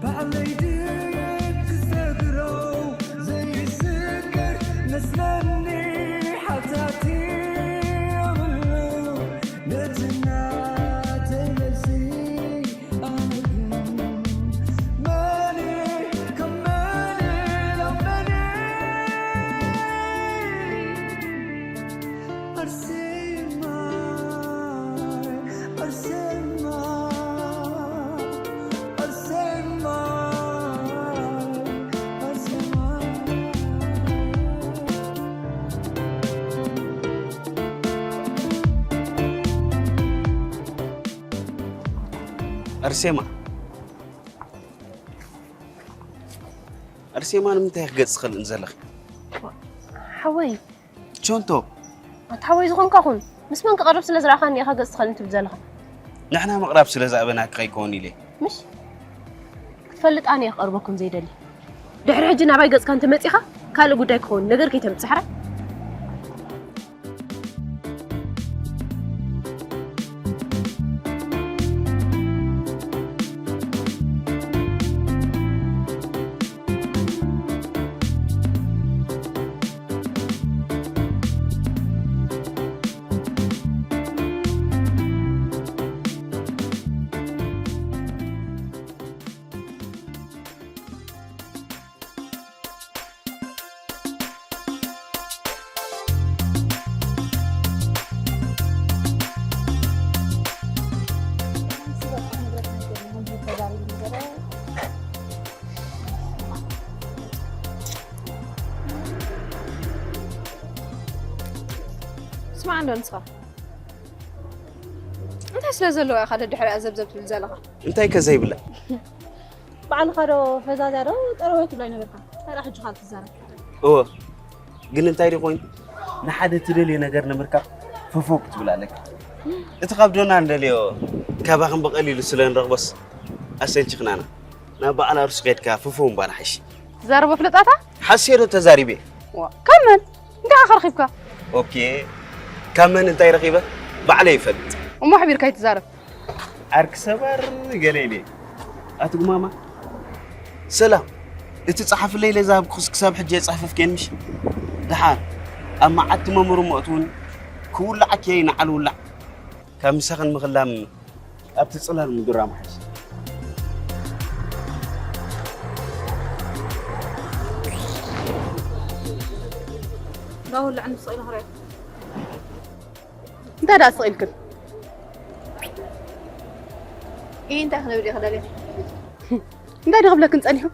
ባዕለይ ድየ ክሰግሮ ዘይስገር መስለኒ ሓታቲ የብሉ ነቲ ናተይ መልሲ ኣነ ግን መን ከም መን ኢሎም መን ኣርሴማ ኣርሴማ ኣርሴማ ኣርሴማ ኣርሴማ ኣርሴማ ንምንታይ ክገጽ ትኸልእን ዘለኺ? ሓወይ ቾንቶ ኣታ ሓወይ ዝኾንካ ኩን ምስ መን ክቐርብ ስለ ዝረኣኻኒ ኢኻ ገጽ ትኸልእን ትብል ዘለኻ? ንሕና ምቕራብ ስለ ዝኣበናኪ ከይከውን ኢለ። ምሽ ክትፈልጥ ኣነ እየ ክቐርበኩም ዘይደሊ። ድሕሪ ሕጂ ናባይ ገጽካ እንተመጺኻ ካልእ ጉዳይ ክኸውን ነገር ከይተምጽእ ሕራይ። ስማዕ እንዶ ንስኻ እንታይ ስለ ዘለዎ ኢኻ ደድሕሪኣ ዘብዘብ ትብል ዘለኻ? እንታይ ከ ዘይብላ? ባዕልኻ ዶ ፈዛዝያ ዶ ጠረወ ትብላ ይነበርካ? ታዲያ ሕጂ ኻል ትዛረብ? እወ፣ ግን እንታይ ድዩ ኮይኑ? ንሓደ ትደልዮ ነገር ንምርካብ ፍፉው ክትብል ኣለካ። እቲ ካብ ዶና እንደልዮ ካባኽን ብቐሊሉ ስለ ንረኽቦስ ኣሰልችኽናና። ናብ በዓል ኣርሱ ከድካ ፍፉው ምባል ሓይሽ። ትዛረቦ ፍለጣታ? ሓስየ ዶ ተዛሪበ? ዋ፣ ካብ መን? እንታይ ኢኻ ረኺብካ? ኦኬ፣ ካብ መን እንታይ ረኺበ? ባዕለይ ይፈልጥ። እሞ ኣሕቢርካ ኣይትዛረብ። ዓርኪ ሰባር ገለ ኢለ። ኣቲ ጉማማ፣ ሰላም። እቲ ጸሓፍለይ ኢለ ዝሃብኩኽስ ክሳብ ሕጂ የጻሕፈፍክየን ምሽ? ደሓር፣ ኣብ መዓልቲ መምህሩ መእትውን ክውላዓኪ እየ ንዓል ውላዕ። ካብ ምሳኽን ምኽላም ኣብቲ ጽላል ምዱራ ምሓይሽ። ዳ ውላዕ ንስቕ ኢለ ክሪኦ። እንታይ ደኣ ስቕ ኢልክን? ኢሂ፣ እንታይ ክነብል ኢኺ ደሊኺ? እንታይ ዶ ክብለክን ጸኒሑ?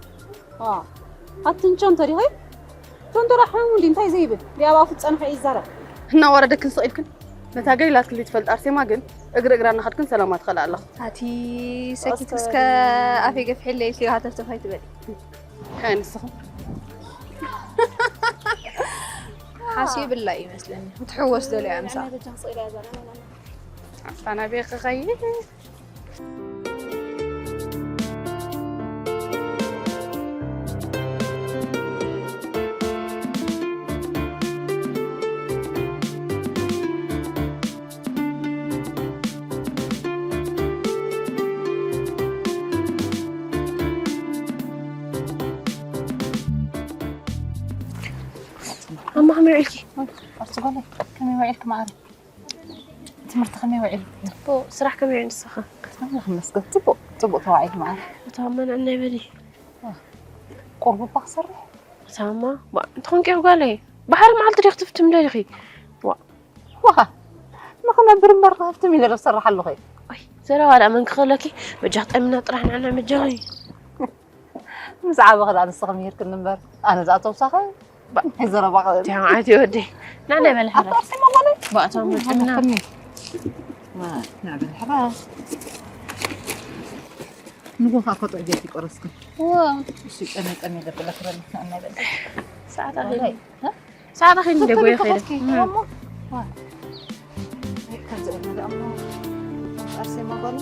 ዋ፣ ኣቲ ንቸንቶ ዲኺ? ቸንቶ ደኣ ሕሙም እንዲ እንታይ ዘይብል? ዲኣ ኣብ ኣፉ ዝጸንሐ እዩ ዝዛረብ። እናወረደክን ስቕ ኢልክን? ነታ ገሊላትክን ዘይትፈልጥ ኣርሴማ ግን እግሪ እግራ እናኸድክን ሰላማ ትኸልኣ ኣለኽን። ኣቲ ሰኪት እስከ ኣፈይ ገፊሐለይ ኢልኪ ሃተፍተፍ ኣይትበሊ። ከ ንስኹም? ሓስየ ብላ እዩ ይመስለኒ። ክትሕወስ ደልያ እያ ምሳኻ። ኣታ ናበይ ክኸይድ? ኣማ ከመይ ውዒልኪ? ኣቲ ጓለይ፣ ከመይ ውዒልኪ መዓረይ? ትምህርቲ ከመይ ውዒሉ? ጽቡቕ። ስራሕ ከመይ ውዒሉ ንስኻ? ኣምላኽ ይመስገን። ጽቡቕ፣ ጽቡቕ ተዋዒሉ መዓረይ። እታ እማ ንዕናይ በሊ። ዋ፣ ቁሩብ እባ ክሰርሕ። እታ እማ፣ ባ፣ እንተኾንኪ ጓለይ፣ ባሕሪ መዓልቲ ዲኺ ክትፍትም ደሊኺ? ዋ። ዋ፣ ንኽነብር እምበር ክህፍትም ኢለ ዶ ዝሰርሕ ኣለኹ? ወይ፣ ዘረባ ደኣ መን ክኽእለኪ? በጃኺ ጠሚና ጥራሕ ንዕና በጃኺ። ምስ ዓበኺ ደኣ ንስኺ ምሂርክኒ እምበር፣ ኣነ ደኣ ተውሳኸ ባ-፣ ናይ ዘረባ ቐ-፣ እቲ ዓመት ይወዲ። ና ናይ በል ሕራይ። ኣታ ኣርሴማ ጓለይ። ባእቶም መጥምና። ከሚ። ዋ፣ ና በል ሕራይ። ንጎ ኸኣ ኮጦ ጌቲ ቆረስኩ። ዋ። እሺ፣ ጠመ ጠመ ለበለ ክረን፣ ና ናይ በል። ሰዓት ኣኺሉ። ጓለይ፣ እ? ሰዓት ኣኺሉ እንደ ተተቢ ጎየ ኸይደ። ተኸትኪ፣ እም። እሞ። ዋ። ከምዚ እሞ ደኣ እሞ ኣርሴማ ጓል።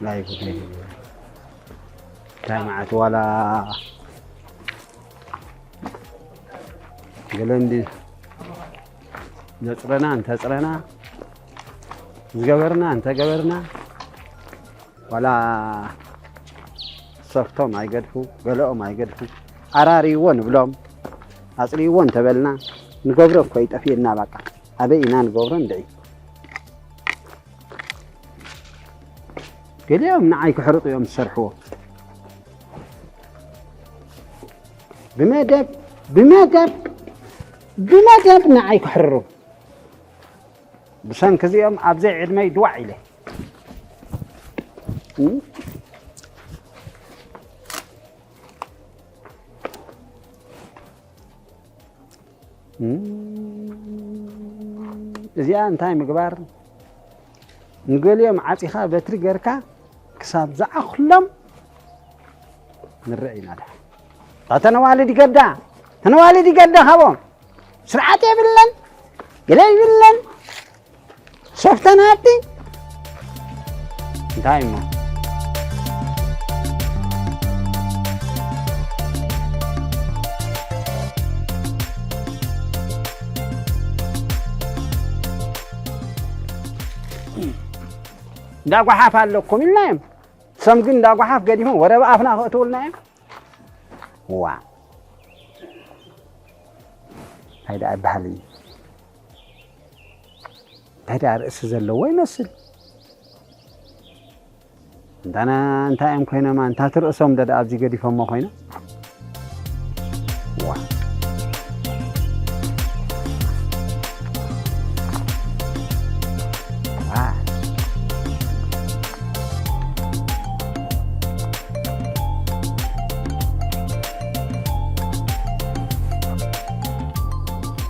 ላይፍ እንታይ መዓት ዋላ ገለ እንዲ ዘጽረና እንተጽረና ዝገበርና እንተገበርና ዋላ ሶፍቶም ኣይገድፉ ገለኦም ኣይገድፉ ኣራርይዎ ንብሎም ኣጽርይዎ እንተበልና ንገብሮ እኮ ይጠፍየና ባቃ ኣበይ ኢና ንገብሮ እንድዒ ገሊኦም ንዓይ ክሕርጡ እዮም ዝሰርሕዎ ብመደብ ብመደብ ብመደብ ንዓይ ክሕርሩ ብሰንኪ እዚኦም ኣብዘይ ዕድመይ ድዋዕ ኢለ እዚኣ እንታይ ምግባር ንገሊኦም ዓፂኻ በትሪ ገርካ ክሳብ ዝዓኽሎም ንርእ ኢና ዳ ተነዋልድ ይገዳ ተነዋልድ ይገዳ ካብኦም ስርዓት የብለን ገለ ይብለን ሶፍተን ሃብቲ እንታይ እሞ እንዳ ጓሓፍ ኣለኩም ኢልና እዮም። እሶም ግን እንዳ ጓሓፍ ገዲፎም ወረ ብኣፍና ከእትውልና እዮም። ዋ እንታይ ደኣ ይበሃል እዩ። እንታይ ደኣ ርእሲ ዘለዎ ይመስል። እንታና እንታይ እዮም ኮይኖም ኣንታ ትርእሶም ዶ ደኣ ኣብዚ ገዲፎሞ ኮይኖም። ዋ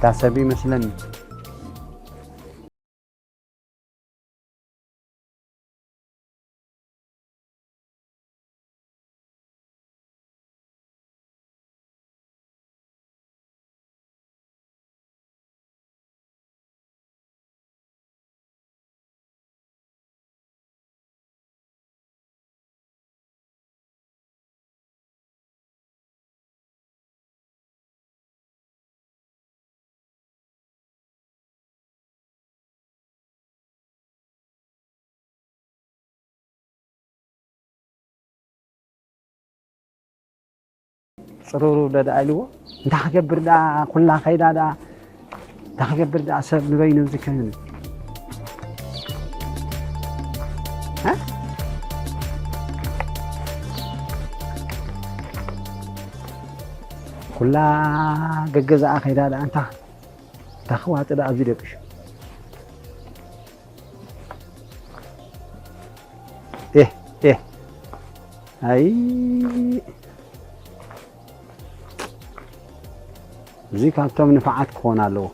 ታሰብ ይመስለኒ ፅሩሩ ዶ ደኣ ኢልዎ እንታይ ክገብር ደኣ ኩላ ከይዳ ደኣ እንታይ ክገብር ደኣ ሰብ ንበይኑ እዚ ከይኑ ኩላ ገገዛኣ ከይዳ ደኣ እንታ እንታ ክዋጥ ደኣ ኣብዚ ደቂሹ ኤህ ኤህ ኣይ እዚ ካብቶም ንፋዓት ክኾን ኣለዎ።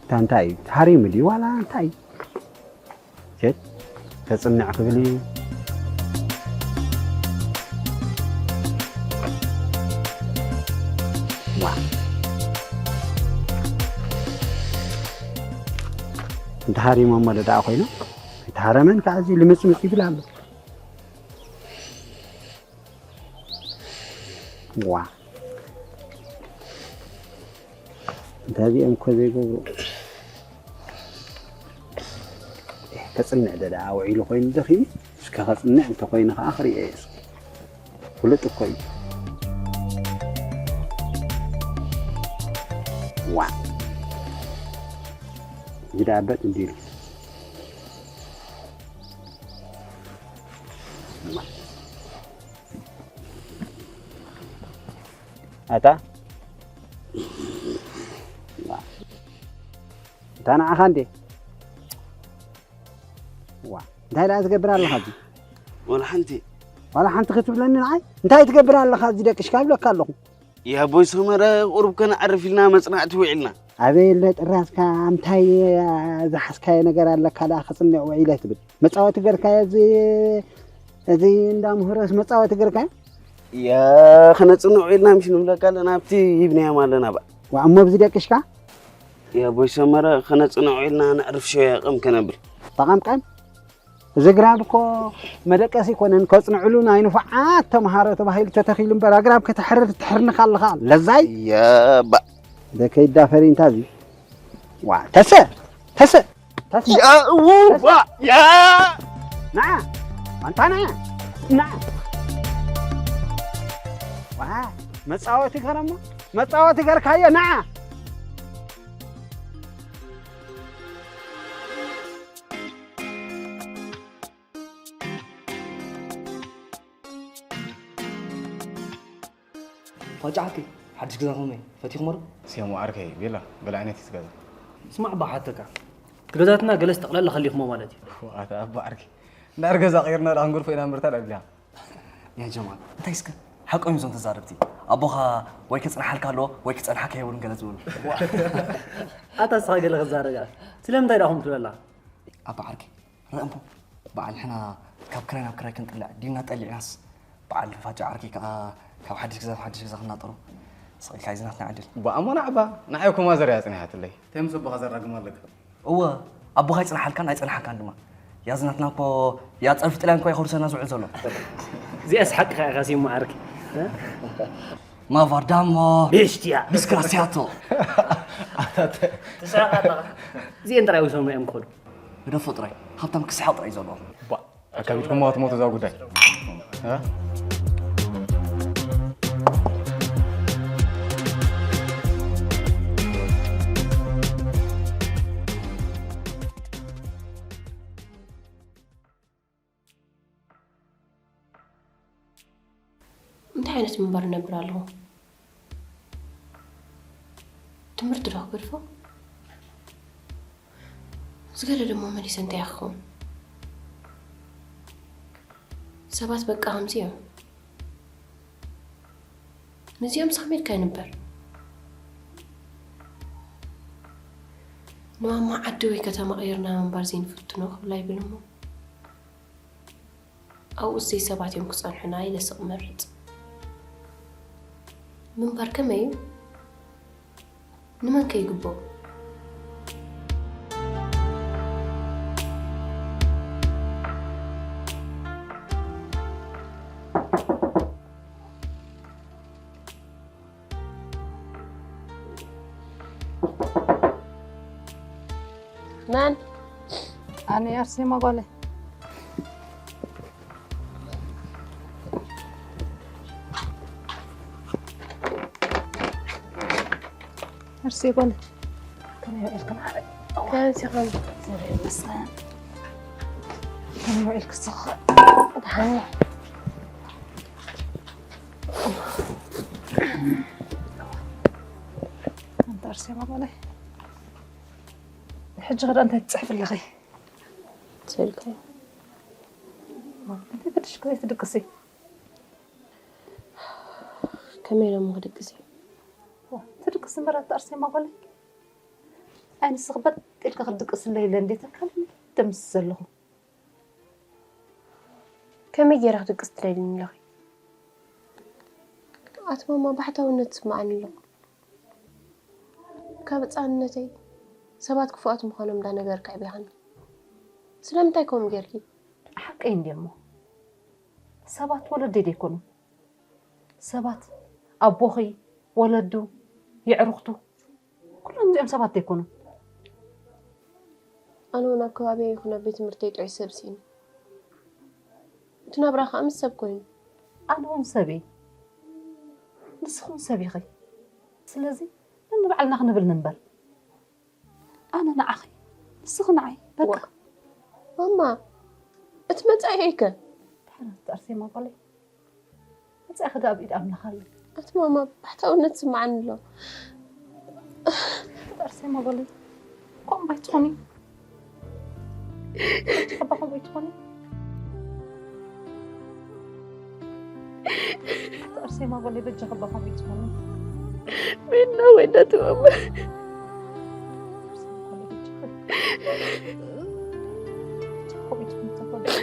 እታ እንታይ እዩ? ተሃሪሙ ድዩ ዋላ እንታይ እዩ? ሴት ተጽንዕ ክብል እዩ። ዋ እንተሃሪሞሞ ደኣ ኮይኖም ኣይተሃረመን ከዓ እዚ ልምጽምጽ ይብል ኣሎ። ዋ እንታይ እዚኦም እኮ ዘይገብሩ ከፅንዕ ደዳ ውዒሉ ኮይኑ ደኺሙ እስከ ከፅንዕ እንተኮይኑ ከዓ ክሪኦ እየ ፍሉጥ እኮ እዩ ዋ ግዳ በጥ እንዲሉ ኣታ እታ ንዓኻ እንዴ ዋ እንታይ ደኣ ትገብር ኣለኻ እዚ ዋላ ሓንቲ ዋላ ሓንቲ ክትብለኒ ንዓይ እንታይ ትገብር ኣለኻ እዚ ደቅሽካ ይብለካ ኣለኹ የኣቦይ ሰመረ ቁሩብ ከነዕርፍ ኢልና መጽናዕቲ ውዒልና ኣበይ ኣሎ ጥራዝካ ኣምታይ ዝሓዝካዮ ነገር ኣለካ ደኣ ክጽንዕ ውዒለ ትብል መጻወቲ ገርካዮ እዚ እዚ እንዳ ምህሮስ መጻወቲ ገርካዮ ያ ከነጽንዕ ውዒልና ምሽ ንብለካ ኣለና ኣብቲ ሂብናዮም ኣለና ባ ዋ እሞ ብዚ ደቅሽካ የቦይ ሰመረ ከነጽንዖ ኢልና ነዕርፍ ሸያቕም ከነብል። ተቐምቀም። እዚ ግራብ እኮ መደቀሲ ኣይኮነን፣ ከጽንዕሉ ናይ ንፉዓት ተምሃሮ ተባሂሉ ተተኺሉ እምበር፣ ኣግራብ ከተሕርር ትሕርንኻ ኣለኻ። ለዛይ? የባ። ደከይዳ ፈሪንታ እዚ። ዋ፣ ተሰ፣ ተሰ፣ ተሰ። ያ፣ ው፣ ዋ፣ ያ። ና፣ ኣንታ ና፣ ና። ዋ፣ መጻወቲ ገረሞ፣ መጻወቲ ገርካዮ፣ ና። ፋጫ ዓርከይ፣ ሓድሽ ገዛ ከመይ? ፈቲኹሞ ዶ? ስያሙ ዓርከይ፣ ቪላ፣ ገለ ዓይነት እዩ እቲ ገዛ። ስማዕ፣ ብሓተካ፣ እቲ ገዛትና ገለስ ጠቕላላ ከሊኹሞ ማለት እዩ። ዋእ፣ ኣታ ኣቦ ዓርከይ፣ እንድሕር ገዛ ቀይርና ደኣ ክንገድፎ ኢና እምበር፣ እንታይ ደኣ ኣድልያ? ያ ጀማል፣ እንታይ እስከ? ሓቆም እዮም እዞም ተዛረብቲ። ኣቦኻ ወይ ክጽንሓልካ ኣለዎ፣ ወይ ክጸንሓካ የብሉን ገለ ዝበሉ። ኣታ እስኻ ገለ ክዛረብ እያ። ስለምንታይ ደኣ ከምኡ ትብል ኣለኻ? ኣባ ዓርከይ፣ ርእ እሞ፣ በዓል ንሕና ካብ ክራይ ናብ ክራይ ክንጥልዕ ዲና ጠሊዕናስ፣ በዓል ፋጫ ዓርከይ ከኣ ካብ ሓድሽ ገዛ ናብ ሓድሽ ገዛ ክናጠሩ፣ ስቕ ኢልካ እዚ ናትና ዕድል። ቧ፣ እሞ ናዕባ፣ ንዓይ እኮ ማዘር እያ ኣጽኒሓትለይ። እንታይ ምስ ኣቦኻ ዘራግም ኣለካ? እወ፣ ኣቦኻ ኣይጽንሓልካን ኣይጸንሓካን ድማ። ያዚ ናትና እኮ ያ ጸርፊ ጥልያን እኮ የኸርሰና ዝውዕል ዘሎ። እዚኣስ ሓቅኻ ኢኻ ሲሞ ዓርከይ። ማቫርዳሞ። ቤሽትያ። ዲስግራሲያቶ። ትስሕቕ ኣለኻ። እዚአን ጥራይ ውሰኑ እዮም ክኸዱ። ግደፎ ጥራይ፣ ሃብታም ክስሕቕ ጥራይ እዩ ዘለዎ። ቧ፣ ኣካቢድኩሞ ክትሞቱ እዛ ጉዳይ። እ? እንታይ ዓይነት ምንባር እነብር ኣለኹ? ትምህርቲ ዶ ክገድፎ? ዝገደደ እሞ መሊሰ እንታይ ክኸውን? ሰባት በቃ ከምዚ እዮም። ምስዚኦም ሳሜትካ ይንበር። ንማማ ዓዲ ወይ ከተማ ቀይርና ምንባር ዘይንፍትኖ ክብላ ይብል እሞ፣ ኣብኡስ ዘይሰባት እዮም ክጸንሑና ኢለ ስቕ እመርጽ። ምንባር ከመይ እዩ? ንመን ከ ይግብኦ? መን? ኣነ ኣርሴማ ጓለይ። ኣርሴ ጓለይ። ከመይ ውዒልክን? ከመይ ውዒልክን? ከመይ ውዒልክን? ደሓን። ኣንታ ኣርሴማ ጓለይ፣ ሕጂ ኸ እንታይ ትጽሕፊ ኣለኺ? ስእልከ። እንታይ ፈቲሽኪ ዘይትድቅሲ? ከመይ ኢለ እሞ ክድቅስ እየ? ዋ፣ ትድቅሲ እምበር ኣታ ኣርሴማ ጓለይ። ኣይ ንስኺ በጥ ኢልኪ ክትድቅስለይ ኢለ እንዴ ተካል ደምስ ዘለኹ። ከመይ ገይረ ክድቅስ ትደልይኒ ኣለኺ? ኣቲ ማማ፣ ባሕታውነት ይስምዓኒ ኣሎ። ካብ ህጻንነተይ ሰባት ክፉኣት ምዃኖም እንዳነገርኪ ኣዕቢኻኒ። ስለምንታይ ከምኡ ጌርኪ? ሓቀይ እንድየ እሞ፣ ሰባት ወለደይ ደይኮኑን? ሰባት ኣቦኺ፣ ወለዱ፣ የዕሩኽቱ፣ ኩሎም እዚኦም ሰባት ደይኮኑን? ኣነ እውን ኣብ ከባቢየይ ይኹን ኣብ ቤት ትምህርተይ ጥዑይ ሰብ ስኢነ። እቲ ናብራ ከኣ ምስ ሰብ ኮይኑ። ኣነ እውን ሰብ እየ። ንስኺ እውን ሰብ ኢኺ። ስለዚ ነንባዕልና ክንብል ንንበር። ኣነ ንዓኺ፣ ንስኺ ንዓይ። በቃ። ዋ፣ ማማ፣ እቲ መጻኢየይ ከ? ድሓን ኣቲ ኣርሴማ ጓለይ። መጻኢኺ ደኣ ኣብ ኢድ ኣምላኽ ኣሎ። ኣቲ ማማ፣ ባሕታውነት ይስምዓኒ ኣሎ። ኣቲ ኣርሴማ ጓለይ፣ ከምኡ ኣይትኹኒ። በጃኺ እባ ከምኡ ኣይትኹኒ። ኣቲ ኣርሴማ ጓለይ፣ በጃኺ እባ ከምኡ ኣይትኹኒ። ቢና ወይ እናተማመ። ኣርሴማ ጓለይ፣ በጃኺ። በጃኺ ከምኡ ኣይትኹኒ፣ ተባባዕ።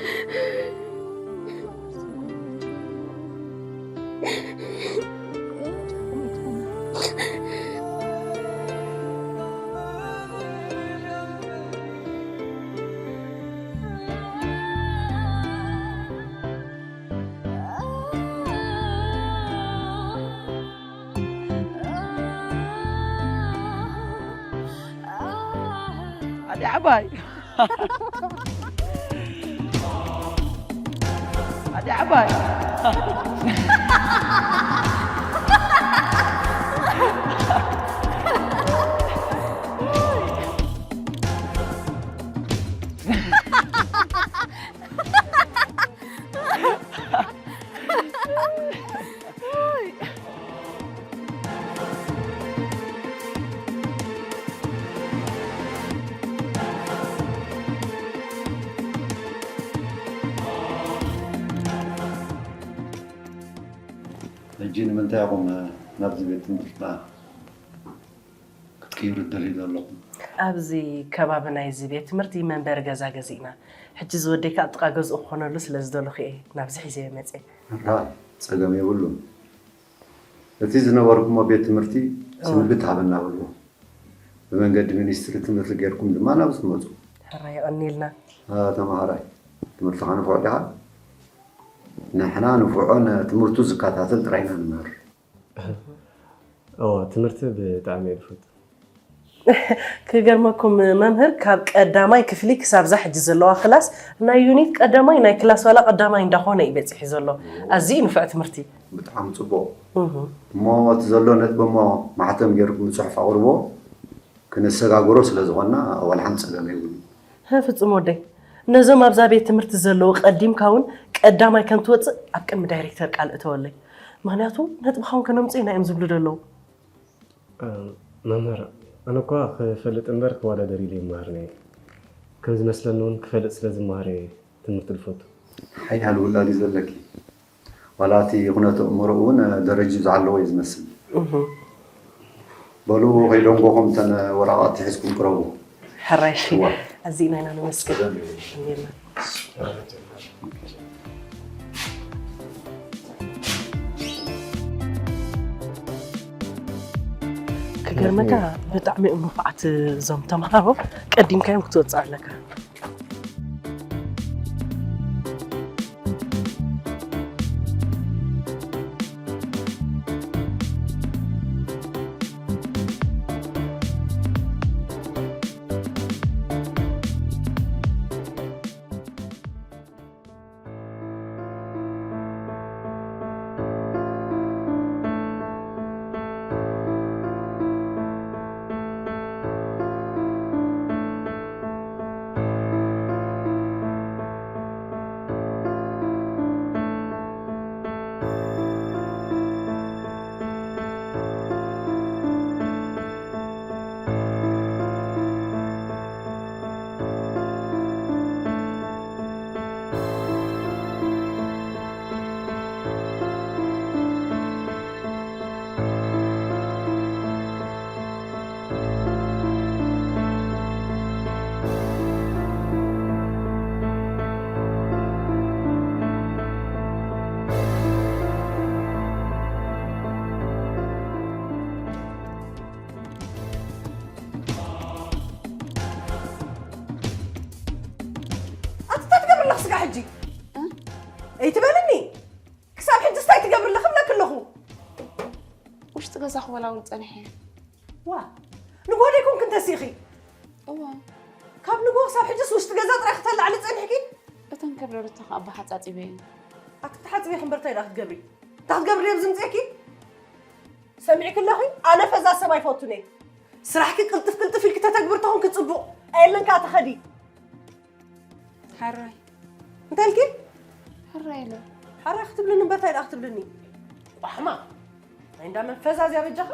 ኣደ ዓባይ ኣደ ዓባይ ሕጂ ንምንታይ ኢኹም ናብዚ ቤት ትምህርትና ክትቅይሩ ትደልዩ ዘለኹም? ኣብዚ ከባቢ ናይዚ ቤት ትምህርቲ መንበሪ ገዛ ገዚእና። ሕጂ ዝወደይ ከኣ ኣብ ጥቓ ገዝኡ ክኾነሉ ስለ ዝደለኹ እየ ናብዚ ሒዘዮ መጽየ። ራይ፣ ጸገም የብሉን። እቲ ዝነበርኩሞ ቤት ትምህርቲ እወ። ስንብት ሃበና በልዎ። ብመንገዲ ሚኒስትሪ ትምህርቲ ጌርኩም ድማ ናብዚ ትመጹ። ሕራይ የቐንየልና። አ፣ ተማሃራይ፣ ትምህርትኻ ንፉዕ ዲኻ? ንሕና ንፉዖን ትምህርቱ ዝከታተል ጥራይ ኢና ንምህር። እወ፣ ትምህርቲ ብጣዕሚ እየ ዝፈቱ። ክገርመኩም መምህር፣ ካብ ቀዳማይ ክፍሊ ክሳብ እዛ ሕጂ ዘለዋ ክላስ ናይ ዩኒት ቀዳማይ ናይ ክላስ ዋላ ቀዳማይ እንዳኾነ እዩ በጺሑ ዘሎ። ኣዝዩ ንፉዕ ትምህርቲ። ብጣዕሚ ጽቡቕ። እህ። እሞ እቲ ዘሎ ነጥቢ እሞ ማሕተም ጌርኩም ብጽሑፍ ኣቕርቦ፣ ክነሰጋግሮ ስለ ዝኾንና ዋላ ሓንቲ ጸገም የብሉን። ሀ፣ ፍጹም ወደይ፣ ነዞም ኣብዛ ቤት ትምህርቲ ዘለዉ ቀዲምካ እውን ቀዳማይ ከም ትወጽእ ኣብ ቅድሚ ዳይሬክተር ቃል እተወለይ። ምኽንያቱ ነጥብኻ እውን ከነምጽእ ኢና እዮም ዝብሉ ዘለዉ። እ፣ መምህር፣ ኣነ እኳ ክፈልጥ እምበር ክወዳደር ኢለ ይመሃር ነየ። ከም ዝመስለኒ እውን ክፈልጥ ስለ ዝመሃር እየ ትምህርቲ ዝፈቱ። ሓያል ውላድ እዩ ዘለኪ። ዋላ እቲ ኩነተ እምሮ እውን ደረጅኡ ዝዓለወ እዩ ዝመስል። እህ። በሉ ከይደንጎኹም እተን ወረቓቕቲ ሒዝኩም ቅረቡ። ሕራይ እሺ። እዋ። ኣዚእና ኢና ነመስግን። ሰላም ይሁን። እኔና። ክገርመካ ብጣዕሚ እዮም ንፉዓት እዞም ተምሃሮ፣ ቀዲምካዮም ክትወፅእ ኣለካ። ኣቲ እንታይ ትገብሪ ኣለኺ ስጋዕ ሕጂ? እ? ኣይትበልኒ። ክሳብ ሕጂ እንታይ ትገብሪ ኣለኺ እብለኪ ኣለኹ። ውሽጢ ገዛ ክወላውል ጸኒሐ። ዋ፣ ንግሆ ደይኮንኪ እንተሲኺ? እወ። ካብ ንግሆ ክሳብ ሕጂስ ውሽጢ ገዛ ጥራይ ክተላዕሊ ጸኒሕኪ? እተን ከርደርቶ ከኣ ኣባሓጻጺበየን። ኣቲ ክትሓጽቢ ኢኺ እምበር እንታይ ደኣ ክትገብሪ? እንታይ ክትገብሪ ድየ ኣብዚ ምጽኤኪ? ሰሚዕኪ ኣለኺ? ኣነ ፈዛዝ ሰብ ኣይፈቱን እየ። ስራሕኪ ቅልጥፍ ቅልጥፍ ኢልኪ ተተግብሪ ተኾንኪ ጽቡቕ። ኣየለን ከኣ ተኸዲ። ሓራይ። እንታይ ኢልኪ? ሓራይ ኢለ። ሓራይ ክትብልኒ እምበር እንታይ ደኣ ክትብልኒ? ቋሕማ። ናይ እንዳ መን ፈዛዝያ በጃኻ?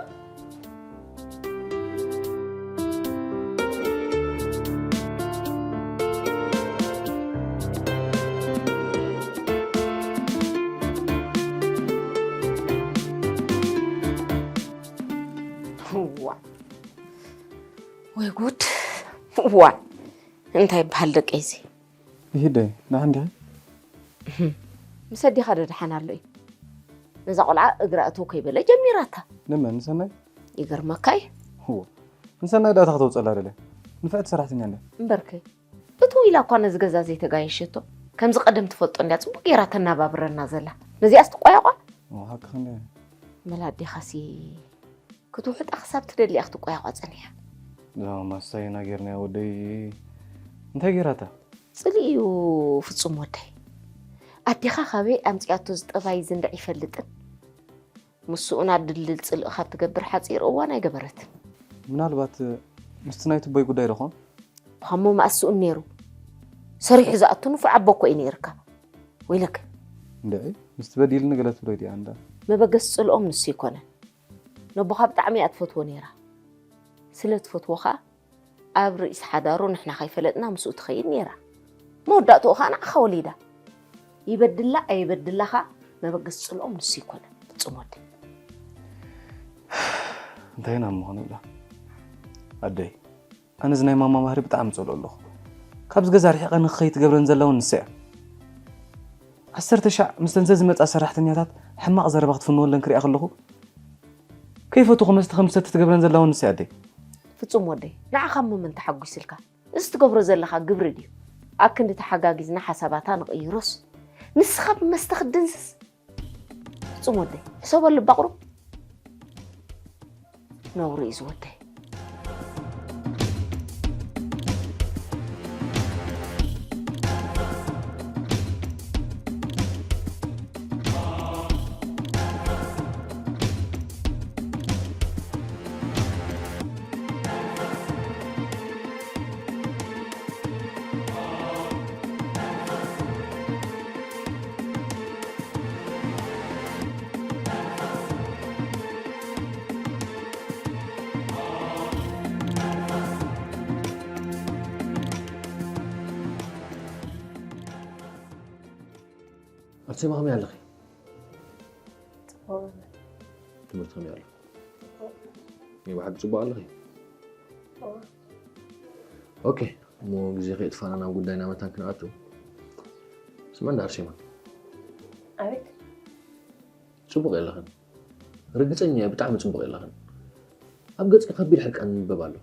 ዋ። ወይ ጉድ። ዋ። እንታይ ይበሃል ደቀይሲ? ይሂደይ፣ ደሓን ዲኺ? ምስ ኣዴኻ ዶ ደሓን ኣሎ እዩ? ነዛ ቆልዓ እግራ እትው ከይበለ ጀሚራታ። ንመን? ንሰናይ? ይገርመካ እዩ። እዎ። ንሰናይ ዳታ ከተውፅኣላ ደልያ። ንፍዕቲ ሰራሕተኛ እንድያ። እምበርከ፣ እትው ኢላ እኳ ነዚ ገዛ ዘይተጋየሸቶ። ከምዚ ቀደም ትፈልጦ እንድያ፣ ጽቡቕ ገይራ ተናባብረና ዘላ። ነዚኣስ ትቋየቋ? እዎ፣ ሓቅኺ እንድያ። መላ ኣዴኻሲ ክትውሕጣ ክሳብ ትደሊ እያ ክትቋየቋ ጸኒሓ። እዛ ማማ እንታይ ኢና ጌርናያ ወደይ? እንታይ ጌራታ? ጽልኢ እዩ ፍጹም ወደይ። ኣዴኻ ካበይ ኣምጺኣቶ ዝጠባይ ዝንድዕ ይፈልጥን። ምስኡን ኣድልል ጽልኢ ካብ ትገብር ሓጺር እዋን ኣይገበረትን። ምናልባት ምስቲ ናይ ትቦይ ጉዳይ ዶ ኾን? እሞ መኣስኡን ነይሩ። ሰሪሑ ዝኣቱ ንፉዕ ኣቦ እኮ እዩ ነይርካ። ወይለክ። እንድዒ፣ ምስቲ በዲልኒ ገለ ትብሎ ድያ እንዳ? መበገሲ ጽልኦም ንሱ ይኮነን። ነቦኻ ብጣዕሚ እያ ትፈትዎ ነይራ። ስለ ትፈትዎ ኸኣ ኣብ ርእሲ ሓዳሩ ንሕና ከይፈለጥና ምስኡ ትኸይድ ነይራ። መወዳእትኡ ኸኣ ንዓኻ ወሊዳ። ይበድላ ኣይበድላ ኸኣ መበገሲ ጽልኦም ንሱ ይኮነን። ፍጹም ወደይ። እንታይ ኢና እሞ ክንብላ? ኣደይ፣ ኣነ እዚ ናይ ማማ ባህሪ ብጣዕሚ ጸልኦ ኣለኹ። ካብዚ ገዛ ርሒቐ ንኽኸይድ ትገብረን ዘላ እውን ንሳ እያ። ዓሰርተ ሻዕ ምስተን ዘዝመጻ ሰራሕተኛታት ሕማቕ ዘረባ ክትፍንወለን ክሪኣ ከለኹ፣ ከይፈትኹ መስተ ከም ዝሰቲ ትገብረን ዘላ እውን ንሳ እያ ኣደይ። ፍጹም ወደይ፣ ንዓኻ እሞ መን ተሓጒስልካ? እዚ ትገብሮ ዘለኻ ግብሪ ድዩ? ኣብ ክንዲ ተሓጋጊዝና ሓሳባታ ንቕይሮስ፣ ንስኻ ብመስተ ክትድንዝዝ? ፍጹም ወደይ፣ ሕሰበሉ እባ ቁሩብ። ነውሪ እዩ ዝወደይ። ኣርሴማ፣ ከመይ ኣለኺ? ጽቡቕ። ትምህርቲ ከመይ ኣሎ? ጽቡቕ። ናይ ብሓቂ ጽቡቕ ኣለኺ? እወ። ኦኬ፣ እሞ ግዜ ከየጥፋእና ናብ ጉዳይና መታን ክንኣቱ። ስምዕና ኣርሴማ። ኣቤት። ጽቡቕ የለኽን። ርግጸኛ እየ፣ ብጣዕሚ ጽቡቕ የለኽን። ኣብ ገጽኪ ከቢድ ሕርቃን ይንበብ ኣሎ።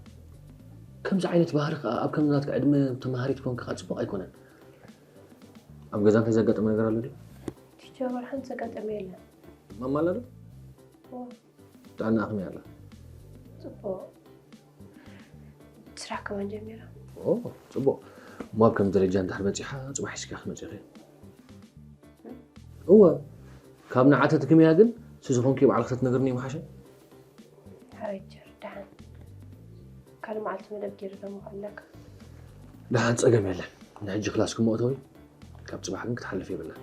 ከምዚ ዓይነት ባህሪ ከኣ ኣብ ከም ናትኪ ዕድመ ተማሃሪት ኮንኪ ከኣ ጽቡቕ ኣይኮነን። ኣብ ገዛ እንታይ ዘጋጠመ ነገር ኣሎ ድዩ? ቲቸር፣ ወላ ሓንቲ ዘጋጠመ የለን። ማማ ኣላ ዶ? እወ። ጥዕናኣ ከመይ ኣላ? ጽቡቕ። ስራሕ ከማን ጀሚራ። ኦ፣ ጽቡቕ። እሞ ኣብ ከምዚ ደረጃ እንድሕር በጺሓ፣ ጽባሕ ሒዝክያ ክትመጺ ኢኺ። እወ፣ ካብ ንዓ ተድክምያ ግን፣ ስዚ ኾንኪ ባዕልኺ ተትነግርኒ ምሓሸ። ሓራይ ቲቸር፣ ደሓን። ካልእ መዓልቲ መደብ ገይረ ደሞ ከለካ። ደሓን፣ ጸገም የለን። ንሕጂ ክላስኩም መእተዊ፣ ካብ ጽባሕ ግን ክትሓልፍ የብላን።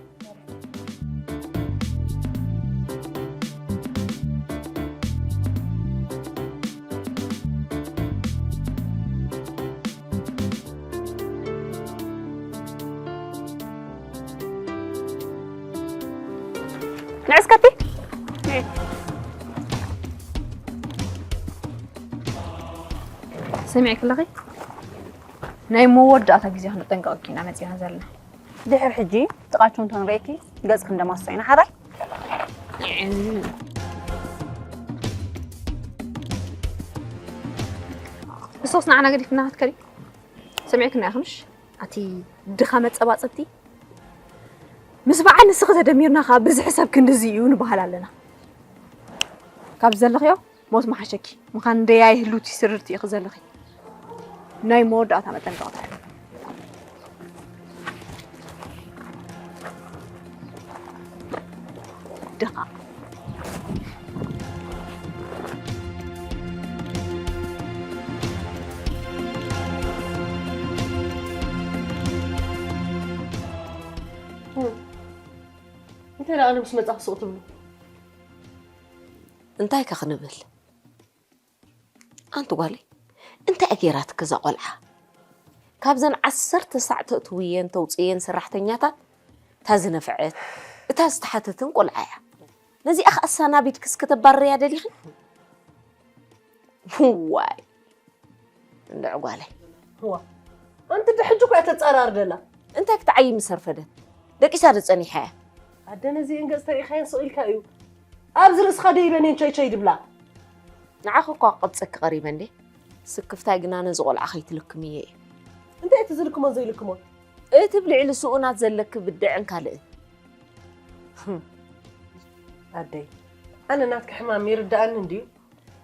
ንዕስከቲ። ሰሚዕኪ ኣለኺ? ናይ መወዳእታ ግዜ ክንጠንቀቐኪ ኢና መጺና ዘለና። ድሕሪ ሕጂ ጥቓችሁ እንተንርእየኪ ገጽ ክንደማስሶ ኢና ሓራይ። ንስኽስ ንዓና ገዲፍና ክትከዲ ሰሚዕክና ኢኽምሽ? ኣቲ ድኻ መጸባጸብቲ። ምስ በዓል ንስኺ ተደሚርና ኸኣ ብዝሒ ሰብ ክንድዚ እዩ ንበሃል ኣለና። ካብ ዘለኽዮ ሞት መሓሸኪ። ምዃን ደያይ ህሉቲ ስርርቲ ኢኺ ዘለኺ። ናይ መወዳእታ መጠንቀቕታ እዩ። ድኻ። እንታይ ደኣ ኣነ ምስ መጻኹ ስቕ ትብሉ? እንታይ ከ ክንብል? ኣንቲ ጓለይ፣ እንታይ እያ ጌራትኪ እዛ ቆልዓ? ካብዘን ዓሰርተ ሳዕ ተእትውየን ተውፅእየን ሰራሕተኛታት፣ እታ ዝነፍዐት፣ እታ ዝተሓተትን ቆልዓ እያ። ነዚኣ ኸኣ ኣሰናቢድክስ ከተባርርያ ደሊኺ? ዋይ፣ እንድዒ ጓለይ። እዋ፣ ኣንቲ ድሕጂ እኮ እያ ተጻራሪ ደላ። እንታይ ክትዓዪ ምስ ኣርፈደት? ደቂሳ ዶ ጸኒሓ እያ? ኣደ ነዚአን ገጽ ተሪኢኻየን ስቕ ኢልካ እዩ። ኣብዚ ርእስኻ ደይበን እየን ቸይ ቸይ ድብላ። ንዓኺ እኳ ክቐብጸኪ ቀሪበ እንዴ። ስክፍታይ ግና ነዚ ቆልዓ ከይትልክምዮ እየ። እንታይ እቲ ዝልክሞን ዘይልክሞን? እቲ ብልዕሊ ስኡናት ዘለኪ ብድዕን ካልእን። ኣደይ፣ ኣነ ናትኪ ሕማም ይርድኣኒ እንድዩ።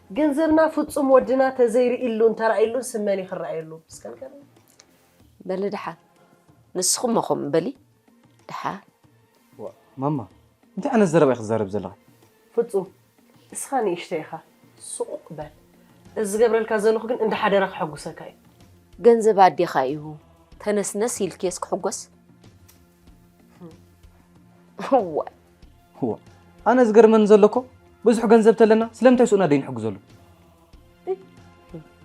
ገንዘብና ፍጹም ወድና ተዘይርእሉን ተራእሉን ስመን ክረኣየሉ እስከልከል። በሊ ደሓን ንስኹም መኾም በሊ ደሓን። ማማ እንታይ ዓይነት ዘረባ ኢኺ ትዛረብ ዘለኺ? ፍጹም እስኻ ንእሽተይ ኢኻ። ሱቕ በል። እዚ ዝገብረልካ ዘለኹ ግን እንደ ሓደራ ክሐጉሰካ እዩ። ገንዘብ ኣዴኻ እዩ። ተነስነስ ኢልክየስ ክሕጎስ። እዋይ እዋ ኣነ ዝገርመኒ ዘሎ እኮ ብዙሕ ገንዘብ ተለና ስለምንታይ ስኡና ደይንሕግዘሉ?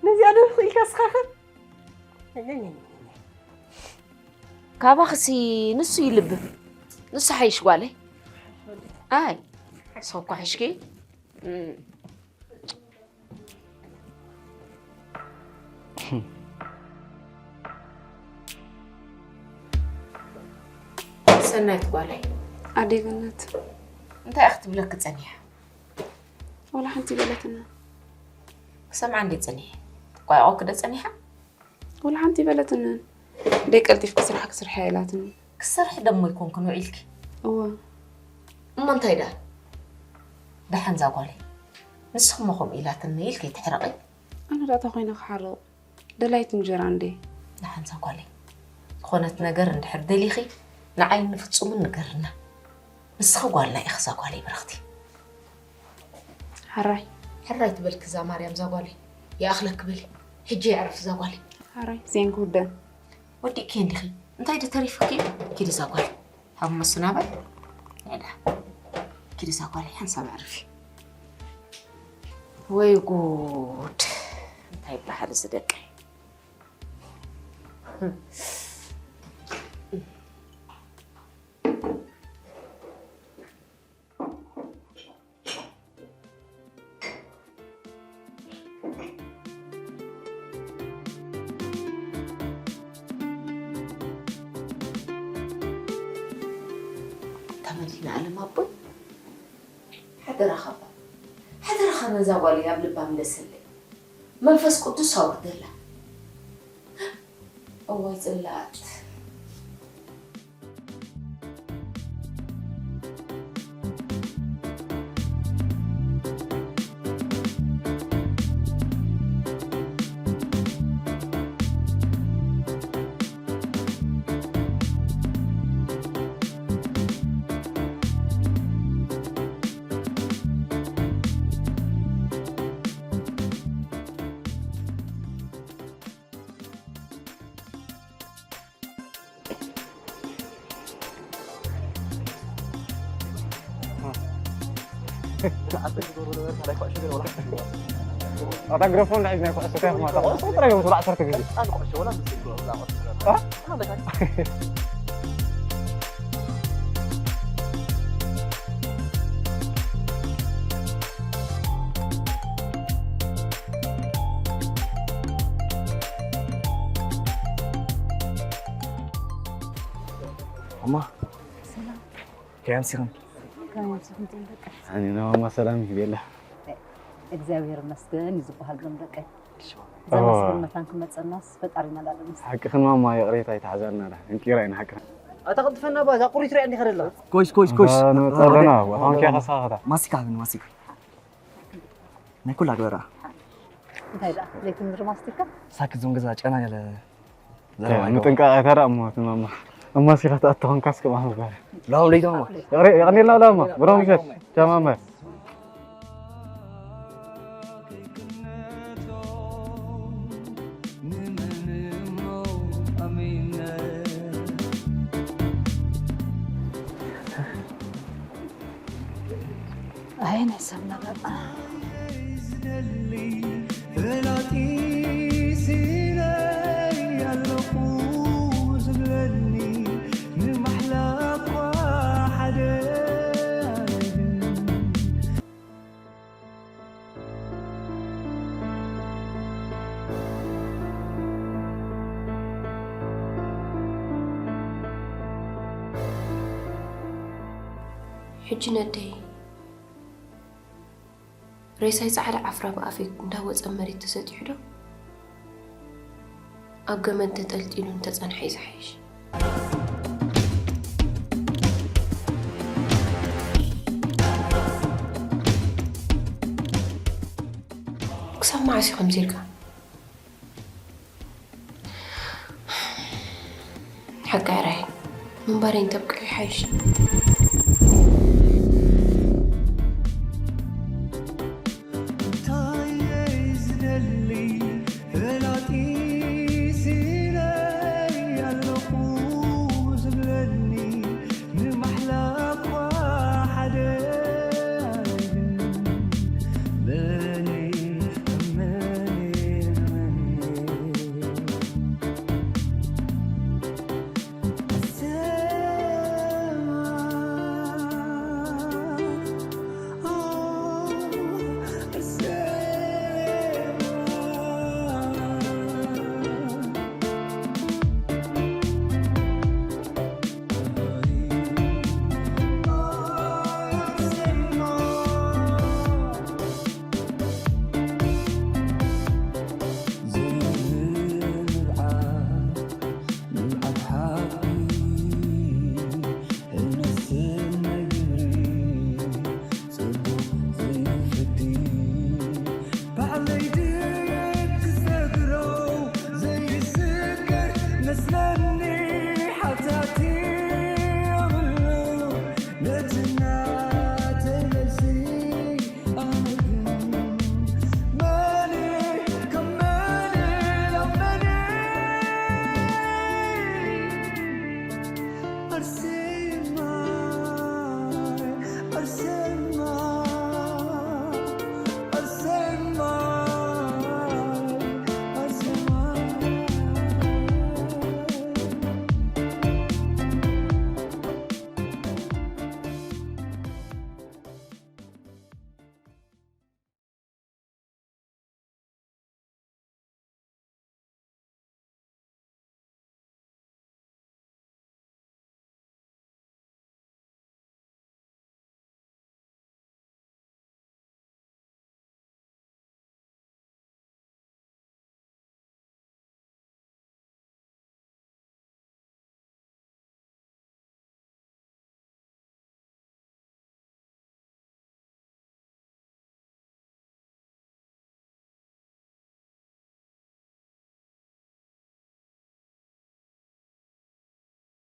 ነዚኣ ዶ ኢልካ ስኻኸ? ካባኽሲ ንሱ ይልብም። ንሱ ሓይሽ ጓለይ። ኣይ ሰኳ ሕሽኪ። ሰናይት ጓለይ። ኣደይ ገነት እንታይ ክትብለኪ ጸኒሓ? ወላ ሓንቲ በለትና። ክሰምዓ እንዴ ጸኒሐ? ቋይቆ ክደ ጸኒሓ? ወላ ሓንቲ በለትና። ደይ ቀልጢፍኪ ስራሕ ክስርሐ ኢላትኒ። ክሰርሒ ደሞ ይኮንክን ውዒልኪ? እወ። እሞ እንታይ ደኣ? ደሓን ዛጓለይ ንስኽሞ ከምኡ ኢላትኒ ኢልኪ ትሕረቒ? ኣነ ደኣ እንታይ ኮይነ ክሓርቕ? ደላይት እንጀራ እንዴ። ደሓን ዛጓለይ ዝኾነት ነገር እንድሕር ደሊኺ ንዓይን ንፍጹምን ንገርና። ንስኺ ጓልና ኢኺ ዛጓለይ ብርኽቲ። ሕራይ። ሕራይ ትበልኪ እዛ ማርያም ዛጓለይ። ይኣኽለኪ በሊ። ሕጂ የዕርፍ ዛጓለይ። ሕራይ ዜን ክውደን። ወዲእኪ እንዲኺ እንታይ ዶ ተሪፉኪ? ኪዲ ዛጓለይ። ካብ መስናበል ንዕዳ ኪዲ ዛጓለይ ሓንሳብ ኣዕርፊ። ወይ ጉድ እንታይ ይበሃል እዚ ደቀይ። ተመሊና ኣለም ኣቦይ ሓደራኻ ሓደራኻ ነዛ ጓል ኣብ ልባ ምለሰለይ መንፈስ ቅዱስ ኣውርደላ እዋይ ጽላት ኣታ ግረፎ እንዳሒዝና ኩዕሶ እንታይ ክማታ ኩዕሶ ጥራይ እዮም ስሩዕ ዓሰርተ ግዜ እማ ከመይ ኣምሲኽን? ከመይ ኣምሲኽን ጽቡቕ? ኣነ ማማ ሰላም ይቤላ። እግዚኣብሔር ይመስገን እዩ ዝበሃል ዞም ደቀይ። እዛ መስገን መታን ክመጸናስ ፈጣሪና ዳለምስ። ሓቅኽን ማማ ይቕሬታ ይትሓዛልና ዳ እንቂራ ኢና ሓቅኽን። ኣታ ቅልጥፈና ባ እዛ ቁሪት ሪኣ እንዲኻ ደላ። ኮሽ ኮሽ ኮሽ። ንመጸለና ዋታውን ኪያ ከሳኸታ። ማሲካ ግን ማሲካ። ናይ ኩላ ግበራ። እንታይ ደኣ ዘይትምድሪ ማስቲካ? ሳክ ዞም ገዛ ጨና ገለ ምጥንቃቕ እታ ደኣ እሞ ትማማ እማሲኻ ትኣትኾንካስ ከምኣ ምባል ሎም ለይቶም የቕኔልና ብላ እሞ ብሮም ምሸት ቻማመ ኣይ ናይ ሰብ ነገር ሕጂ ነደይ ሬሳይ ጻዕዳ ዓፍራ ብኣፈይ እንዳወጸ መሬት ተሰጢሑ ዶ ኣብ ገመድ ተጠልጢሉ እንተጸንሐ እዩ ዝሓይሽ። ዓሲ ከምዚ ኢልካ ሓቃይ ራይ ምንባረይ እንተብቅዕ ይሓይሽ።